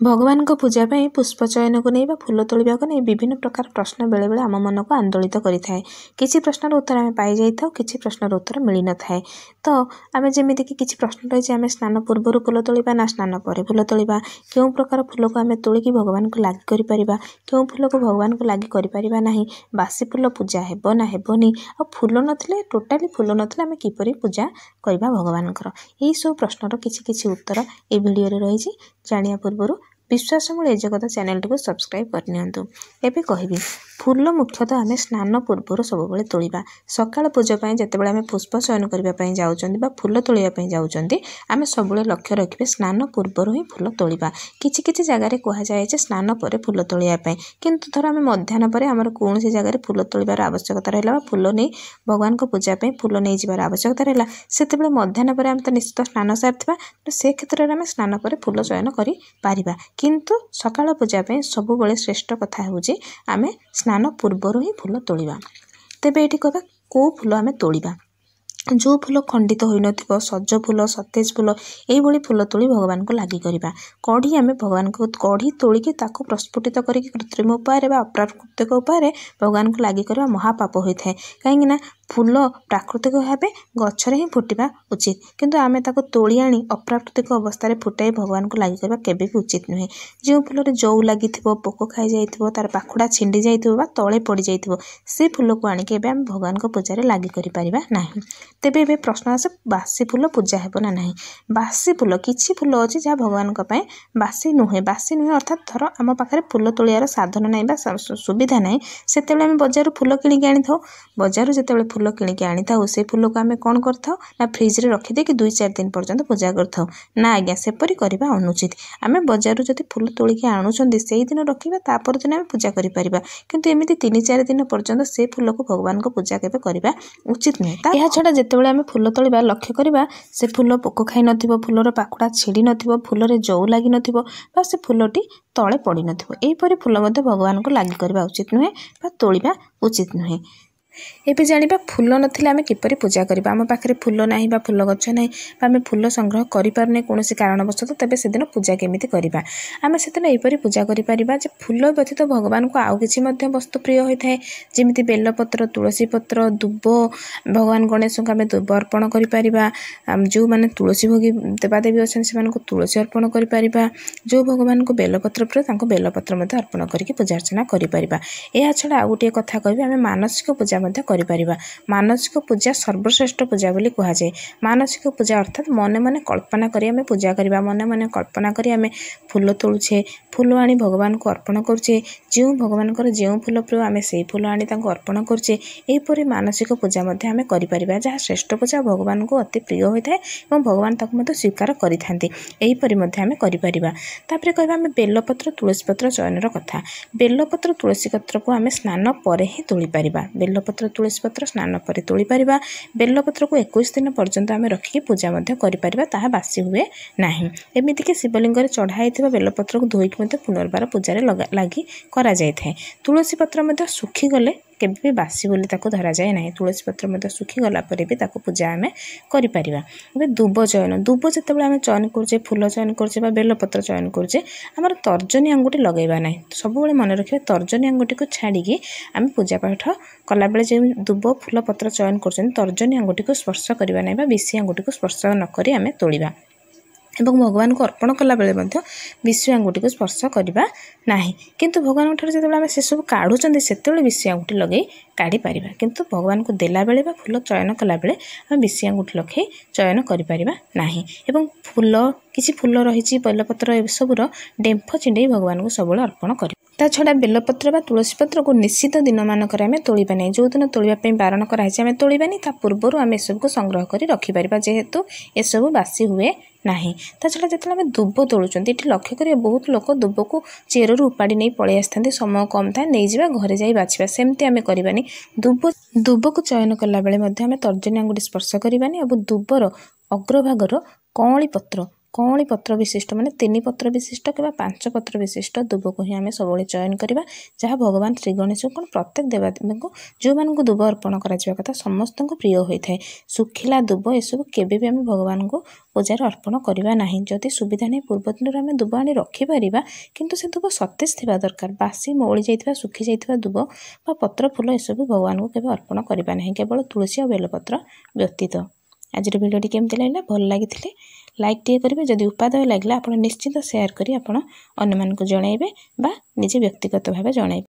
ଭଗବାନଙ୍କ ପୂଜା ପାଇଁ ପୁଷ୍ପ ଚୟନକୁ ନେଇ ବା ଫୁଲ ତୋଳିବାକୁ ନେଇ ବିଭିନ୍ନ ପ୍ରକାର ପ୍ରଶ୍ନ ବେଳେବେଳେ ଆମ ମନକୁ ଆନ୍ଦୋଳିତ କରିଥାଏ। କିଛି ପ୍ରଶ୍ନର ଉତ୍ତର ଆମେ ପାଇଯାଇଥାଉ, କିଛି ପ୍ରଶ୍ନର ଉତ୍ତର ମିଳିନଥାଏ। ତ ଆମେ ଯେମିତିକି କିଛି ପ୍ରଶ୍ନ ରହିଛି, ଆମେ ସ୍ନାନ ପୂର୍ବରୁ ଫୁଲ ତୋଳିବା ନା ସ୍ନାନ ପରେ ଫୁଲ ତୋଳିବା, କେଉଁ ପ୍ରକାର ଫୁଲକୁ ଆମେ ତୋଳିକି ଭଗବାନଙ୍କୁ ଲାଗି କରିପାରିବା, କେଉଁ ଫୁଲକୁ ଭଗବାନଙ୍କୁ ଲାଗି କରିପାରିବା ନାହିଁ, ବାସି ଫୁଲ ପୂଜା ହେବ ନା ହେବନି, ଆଉ ଫୁଲ ନଥିଲେ, ଟୋଟାଲି ଫୁଲ ନଥିଲେ ଆମେ କିପରି ପୂଜା କରିବା ଭଗବାନଙ୍କର। ଏହିସବୁ ପ୍ରଶ୍ନର କିଛି କିଛି ଉତ୍ତର ଏ ଭିଡ଼ିଓରେ ରହିଛି। ଜାଣିବା ପୂର୍ବରୁ ବିଶ୍ୱାସ ମୂଳ ଏ ଜଗତ ଚ୍ୟାନେଲଟିକୁ ସବସ୍କ୍ରାଇବ୍ କରିନିଅନ୍ତୁ। ଏବେ କହିବି, ଫୁଲ ମୁଖ୍ୟତଃ ଆମେ ସ୍ନାନ ପୂର୍ବରୁ ସବୁବେଳେ ତୋଳିବା। ସକାଳ ପୂଜା ପାଇଁ ଯେତେବେଳେ ଆମେ ପୁଷ୍ପ ଚୟନ କରିବା ପାଇଁ ଯାଉଛନ୍ତି ବା ଫୁଲ ତୋଳିବା ପାଇଁ ଯାଉଛନ୍ତି, ଆମେ ସବୁବେଳେ ଲକ୍ଷ୍ୟ ରଖିବେ ସ୍ନାନ ପୂର୍ବରୁ ହିଁ ଫୁଲ ତୋଳିବା। କିଛି କିଛି ଜାଗାରେ କୁହାଯାଏ ଯେ ସ୍ନାନ ପରେ ଫୁଲ ତୋଳିବା ପାଇଁ, କିନ୍ତୁ ଧର ଆମେ ମଧ୍ୟାହ୍ନ ପରେ ଆମର କୌଣସି ଜାଗାରେ ଫୁଲ ତୋଳିବାର ଆବଶ୍ୟକତା ରହିଲା ବା ଫୁଲ ନେଇ ଭଗବାନଙ୍କ ପୂଜା ପାଇଁ ଫୁଲ ନେଇଯିବାର ଆବଶ୍ୟକତା ରହିଲା, ସେତେବେଳେ ମଧ୍ୟାହ୍ନ ପରେ ଆମେ ତ ନିଶ୍ଚିତ ସ୍ନାନ ସାରିଥିବା, ତ ସେ କ୍ଷେତ୍ରରେ ଆମେ ସ୍ନାନ ପରେ ଫୁଲ ଚୟନ କରିପାରିବା। କିନ୍ତୁ ସକାଳ ପୂଜା ପାଇଁ ସବୁବେଳେ ଶ୍ରେଷ୍ଠ କଥା ହେଉଛି ଆମେ ସ୍ନାନ ପୂର୍ବରୁ ହିଁ ଫୁଲ ତୋଳିବା। ତେବେ ଏଇଠି କହିବା କେଉଁ ଫୁଲ ଆମେ ତୋଳିବା। ଯେଉଁ ଫୁଲ ଖଣ୍ଡିତ ହୋଇନଥିବ, ସଜ ଫୁଲ, ସତେଜ ଫୁଲ, ଏଇଭଳି ଫୁଲ ତୋଳି ଭଗବାନଙ୍କୁ ଲାଗି କରିବା। କଢ଼ି ଆମେ ଭଗବାନଙ୍କୁ କଢ଼ି ତୋଳିକି ତାକୁ ପ୍ରସ୍ଫୁଟିତ କରିକି କୃତ୍ରିମ ଉପାୟରେ ବା ଅପ୍ରାକୃତିକ ଉପାୟରେ ଭଗବାନଙ୍କୁ ଲାଗି କରିବା ମହାପାପ ହୋଇଥାଏ। କାହିଁକିନା ଫୁଲ ପ୍ରାକୃତିକ ଭାବେ ଗଛରେ ହିଁ ଫୁଟିବା ଉଚିତ, କିନ୍ତୁ ଆମେ ତାକୁ ତୋଳି ଆଣି ଅପ୍ରାକୃତିକ ଅବସ୍ଥାରେ ଫୁଟାଇ ଭଗବାନଙ୍କୁ ଲାଗି କରିବା କେବେ ବି ଉଚିତ ନୁହେଁ। ଯେଉଁ ଫୁଲରେ ଜଉ ଲାଗିଥିବ, ପୋକ ଖାଇଯାଇଥିବ, ତାର ପାଖୁଡ଼ା ଛିଣ୍ଡି ଯାଇଥିବ ବା ତଳେ ପଡ଼ିଯାଇଥିବ, ସେ ଫୁଲକୁ ଆଣିକି ଏବେ ଆମେ ଭଗବାନଙ୍କ ପୂଜାରେ ଲାଗି କରିପାରିବା ନାହିଁ। ତେବେ ଏବେ ପ୍ରଶ୍ନ ଆସେ, ବାସି ଫୁଲ ପୂଜା ହେବ ନା ନାହିଁ? ବାସି ଫୁଲ, କିଛି ଫୁଲ ଅଛି ଯାହା ଭଗବାନଙ୍କ ପାଇଁ ବାସି ନୁହେଁ। ବାସି ନୁହେଁ ଅର୍ଥାତ୍ ଧର ଆମ ପାଖରେ ଫୁଲ ତୋଳିବାର ସାଧନ ନାହିଁ ବା ସୁବିଧା ନାହିଁ, ସେତେବେଳେ ଆମେ ବଜାରରୁ ଫୁଲ କିଣିକି ଆଣିଥାଉ। ବଜାରରୁ ଯେତେବେଳେ ଫୁଲ କିଣିକି ଆଣିଥାଉ, ସେ ଫୁଲକୁ ଆମେ କ'ଣ କରିଥାଉ ନା ଫ୍ରିଜରେ ରଖିଦେଇକି 2-4 ଦିନ ପର୍ଯ୍ୟନ୍ତ ପୂଜା କରିଥାଉ। ନା ଆଜ୍ଞା, ସେପରି କରିବା ଅନୁଚିତ। ଆମେ ବଜାରରୁ ଯଦି ଫୁଲ ତୋଳିକି ଆଣୁଛନ୍ତି, ସେଇଦିନ ରଖିବା, ତା ପରଦିନ ଆମେ ପୂଜା କରିପାରିବା, କିନ୍ତୁ ଏମିତି 3-4 ଦିନ ପର୍ଯ୍ୟନ୍ତ ସେ ଫୁଲକୁ ଭଗବାନଙ୍କ ପୂଜା କେବେ କରିବା ଉଚିତ ନୁହେଁ। ଏହା ଛଡ଼ା ଯେତେବେଳେ ଆମେ ଫୁଲ ତୋଳିବା, ଲକ୍ଷ୍ୟ କରିବା ସେ ଫୁଲ ପୋକ ଖାଇନଥିବ, ଫୁଲର ପାଖୁଡ଼ା ଛିଡ଼ି ନଥିବ, ଫୁଲରେ ଜଉ ଲାଗିନଥିବ ବା ସେ ଫୁଲଟି ତଳେ ପଡ଼ିନଥିବ। ଏହିପରି ଫୁଲ ମଧ୍ୟ ଭଗବାନଙ୍କୁ ଲାଗି କରିବା ଉଚିତ ନୁହେଁ ବା ତୋଳିବା ଉଚିତ ନୁହେଁ। ଏବେ ଜାଣିବା ଫୁଲ ନଥିଲେ ଆମେ କିପରି ପୂଜା କରିବା। ଆମ ପାଖରେ ଫୁଲ ନାହିଁ ବା ଫୁଲ ଗଛ ନାହିଁ ବା ଆମେ ଫୁଲ ସଂଗ୍ରହ କରିପାରୁନେ କୌଣସି କାରଣବଶତଃ, ତେବେ ସେଦିନ ପୂଜା କେମିତି କରିବା? ଆମେ ସେଦିନ ଏହିପରି ପୂଜା କରିପାରିବା ଯେ ଫୁଲ ବ୍ୟତୀତ ଭଗବାନଙ୍କୁ ଆଉ କିଛି ମଧ୍ୟ ବସ୍ତୁ ପ୍ରିୟ ହୋଇଥାଏ, ଯେମିତି ବେଲପତ୍ର, ତୁଳସୀ ପତ୍ର, ଦୁବ। ଭଗବାନ ଗଣେଶଙ୍କୁ ଆମେ ଦୁବ ଅର୍ପଣ କରିପାରିବା। ଯେଉଁମାନେ ତୁଳସୀ ଭୋଗୀ ଦେବାଦେବୀ ଅଛନ୍ତି, ସେମାନଙ୍କୁ ତୁଳସୀ ଅର୍ପଣ କରିପାରିବା। ଯେଉଁ ଭଗବାନଙ୍କୁ ବେଲପତ୍ର ପ୍ରିୟ, ତାଙ୍କୁ ବେଲପତ୍ର ମଧ୍ୟ ଅର୍ପଣ କରିକି ପୂଜା ଅର୍ଚ୍ଚନା କରିପାରିବା। ଏହା ଛଡ଼ା ଆଉ ଗୋଟିଏ କଥା କହିବି, ଆମେ ମାନସିକ ପୂଜା ମଧ୍ୟ କରିପାରିବା। ମାନସିକ ପୂଜା ସର୍ବଶ୍ରେଷ୍ଠ ପୂଜା ବୋଲି କୁହାଯାଏ। ମାନସିକ ପୂଜା ଅର୍ଥାତ୍ ମନେ ମନେ କଳ୍ପନା କରି ଆମେ ପୂଜା କରିବା। ମନେ ମନେ କଳ୍ପନା କରି ଆମେ ଫୁଲ ତୋଳୁଛେ, ଫୁଲ ଆଣି ଭଗବାନଙ୍କୁ ଅର୍ପଣ କରୁଛେ, ଯେଉଁ ଭଗବାନଙ୍କର ଯେଉଁ ଫୁଲ ପ୍ରିୟ ଆମେ ସେଇ ଫୁଲ ଆଣି ତାଙ୍କୁ ଅର୍ପଣ କରୁଛେ। ଏହିପରି ମାନସିକ ପୂଜା ମଧ୍ୟ ଆମେ କରିପାରିବା, ଯାହା ଶ୍ରେଷ୍ଠ ପୂଜା, ଭଗବାନଙ୍କୁ ଅତି ପ୍ରିୟ ହୋଇଥାଏ ଏବଂ ଭଗବାନ ତାକୁ ମଧ୍ୟ ସ୍ୱୀକାର କରିଥାନ୍ତି। ଏହିପରି ମଧ୍ୟ ଆମେ କରିପାରିବା। ତାପରେ କହିବା ଆମେ ବେଲପତ୍ର, ତୁଳସୀ ପତ୍ର ଚୟନର କଥା। ବେଲପତ୍ର, ତୁଳସୀ ପତ୍ରକୁ ଆମେ ସ୍ନାନ ପରେ ହିଁ ତୋଳିପାରିବା। ବେଲପତ୍ର, ତୁଳସୀ ପତ୍ର ସ୍ନାନ ପରେ ତୋଳିପାରିବା। ବେଲପତ୍ରକୁ 21 ଦିନ ପର୍ଯ୍ୟନ୍ତ ଆମେ ରଖିକି ପୂଜା ମଧ୍ୟ କରିପାରିବା, ତାହା ବାସି ହୁଏ ନାହିଁ। ଏମିତିକି ଶିବଲିଙ୍ଗରେ ଚଢ଼ା ହେଇଥିବା ବେଲପତ୍ରକୁ ଧୋଇକି ମଧ୍ୟ ପୁନର୍ବାର ପୂଜାରେ ଲାଗି କରାଯାଇଥାଏ। ତୁଳସୀ ପତ୍ର ମଧ୍ୟ ଶୁଖିଗଲେ କେବେ ବି ବାସି ବୋଲି ତାକୁ ଧରାଯାଏ ନାହିଁ। ତୁଳସୀ ପତ୍ର ମଧ୍ୟ ଶୁଖିଗଲା ପରେ ବି ତାକୁ ପୂଜା ଆମେ କରିପାରିବା। ଏବେ ଦୁବ ଚୟନ। ଦୁବ ଯେତେବେଳେ ଆମେ ଚୟନ କରୁଛେ, ଫୁଲ ଚୟନ କରୁଛେ ବା ବେଲପତ୍ର ଚୟନ କରୁଛେ, ଆମର ତର୍ଜନୀ ଆଙ୍ଗୁଠି ଲଗାଇବା ନାହିଁ। ସବୁବେଳେ ମନେ ରଖିବା, ତର୍ଜନୀ ଆଙ୍ଗୁଠିକୁ ଛାଡ଼ିକି ଆମେ ପୂଜା ପାଠ କଲାବେଳେ ଯେଉଁ ଦୁବ, ଫୁଲ, ପତ୍ର ଚୟନ କରୁଛନ୍ତି, ତର୍ଜନୀ ଆଙ୍ଗୁଠିକୁ ସ୍ପର୍ଶ କରିବା ନାହିଁ ବା ବିଶି ଆଙ୍ଗୁଠିକୁ ସ୍ପର୍ଶ ନ କରି ଆମେ ତୋଳିବା ଏବଂ ଭଗବାନଙ୍କୁ ଅର୍ପଣ କଲାବେଳେ ମଧ୍ୟ ବିଶୁ ଆଙ୍ଗୁଠିକୁ ସ୍ପର୍ଶ କରିବା ନାହିଁ। କିନ୍ତୁ ଭଗବାନଙ୍କ ଠାରୁ ଯେତେବେଳେ ଆମେ ସେସବୁ କାଢ଼ୁଛନ୍ତି, ସେତେବେଳେ ବିଶି ଆଙ୍ଗୁଠି ଲଗାଇ କାଢ଼ିପାରିବା, କିନ୍ତୁ ଭଗବାନଙ୍କୁ ଦେଲାବେଳେ ବା ଫୁଲ ଚୟନ କଲାବେଳେ ଆମେ ବିଶି ଆଙ୍ଗୁଠି ଲଗାଇ ଚୟନ କରିପାରିବା ନାହିଁ। ଏବଂ ଫୁଲ, କିଛି ଫୁଲ ରହିଛି, ବେଲପତ୍ର, ଏସବୁର ଡେମ୍ଫ ଛିଣ୍ଡେଇ ଭଗବାନଙ୍କୁ ସବୁବେଳେ ଅର୍ପଣ କରିବା। ତା ଛଡ଼ା ବେଲପତ୍ର ବା ତୁଳସୀ ପତ୍ରକୁ ନିଶ୍ଚିତ ଦିନମାନଙ୍କରେ ଆମେ ତୋଳିବା ନାହିଁ। ଯେଉଁଦିନ ତୋଳିବା ପାଇଁ ବାରଣ କରାହେଇଛି ଆମେ ତୋଳିବାନି, ତା ପୂର୍ବରୁ ଆମେ ଏସବୁକୁ ସଂଗ୍ରହ କରି ରଖିପାରିବା, ଯେହେତୁ ଏସବୁ ବାସି ହୁଏ ନାହିଁ। ତା ଛଡ଼ା ଯେତେବେଳେ ଆମେ ଦୁବ ତୋଳୁଛନ୍ତି, ଏଠି ଲକ୍ଷ୍ୟ କରିବା, ବହୁତ ଲୋକ ଦୁବକୁ ଚେରରୁ ଉପାଡ଼ି ନେଇ ପଳେଇ ଆସିଥାନ୍ତି। ସମୟ କମ୍ ଥାଏ, ନେଇଯିବା, ଘରେ ଯାଇ ବାଛିବା, ସେମିତି ଆମେ କରିବାନି। ଦୁବକୁ ଚୟନ କଲାବେଳେ ମଧ୍ୟ ଆମେ ତର୍ଜନୀ ଆଙ୍ଗୁଠି ସ୍ପର୍ଶ କରିବାନି ଏବଂ ଦୁବର ଅଗ୍ରଭାଗର କଅଁଳି ପତ୍ର, କଅଁଳି ପତ୍ର ବିଶିଷ୍ଟ, ମାନେ 3 ପତ୍ର ବିଶିଷ୍ଟ କିମ୍ବା 5 ପତ୍ର ବିଶିଷ୍ଟ ଦୁବକୁ ହିଁ ଆମେ ସବୁବେଳେ ଚୟନ କରିବା, ଯାହା ଭଗବାନ ଶ୍ରୀ ଗଣେଶଙ୍କୁ କ'ଣ ପ୍ରତ୍ୟେକ ଦେବାଦେବୀଙ୍କୁ ଯେଉଁମାନଙ୍କୁ ଦୁବ ଅର୍ପଣ କରାଯିବା କଥା ସମସ୍ତଙ୍କୁ ପ୍ରିୟ ହୋଇଥାଏ। ଶୁଖିଲା ଦୁବ ଏସବୁ କେବେ ବି ଆମେ ଭଗବାନଙ୍କୁ ପୂଜାରେ ଅର୍ପଣ କରିବା ନାହିଁ। ଯଦି ସୁବିଧା ନାହିଁ, ପୂର୍ବ ଦିନରୁ ଆମେ ଦୁବ ଆଣି ରଖିପାରିବା, କିନ୍ତୁ ସେ ଦୁବ ସତେଜ ଥିବା ଦରକାର। ବାସି ମଉଳି ଯାଇଥିବା, ଶୁଖି ଯାଇଥିବା ଦୁବ ବା ପତ୍ର ଫୁଲ ଏସବୁ ଭଗବାନଙ୍କୁ କେବେ ଅର୍ପଣ କରିବା ନାହିଁ, କେବଳ ତୁଳସୀ ଆଉ ବେଲପତ୍ର ବ୍ୟତୀତ। ଆଜିର ଭିଡ଼ିଓଟି କେମିତି ଲାଗିଲା? ଭଲ ଲାଗିଥିଲେ ଲାଇକ୍ ଟିକେ କରିବେ। ଯଦି ଉପାଦେୟ ଲାଗିଲା, ଆପଣ ନିଶ୍ଚିତ ସେୟାର କରି ଆପଣ ଅନ୍ୟମାନଙ୍କୁ ଜଣାଇବେ ବା ନିଜେ ବ୍ୟକ୍ତିଗତ ଭାବେ ଜଣାଇବେ।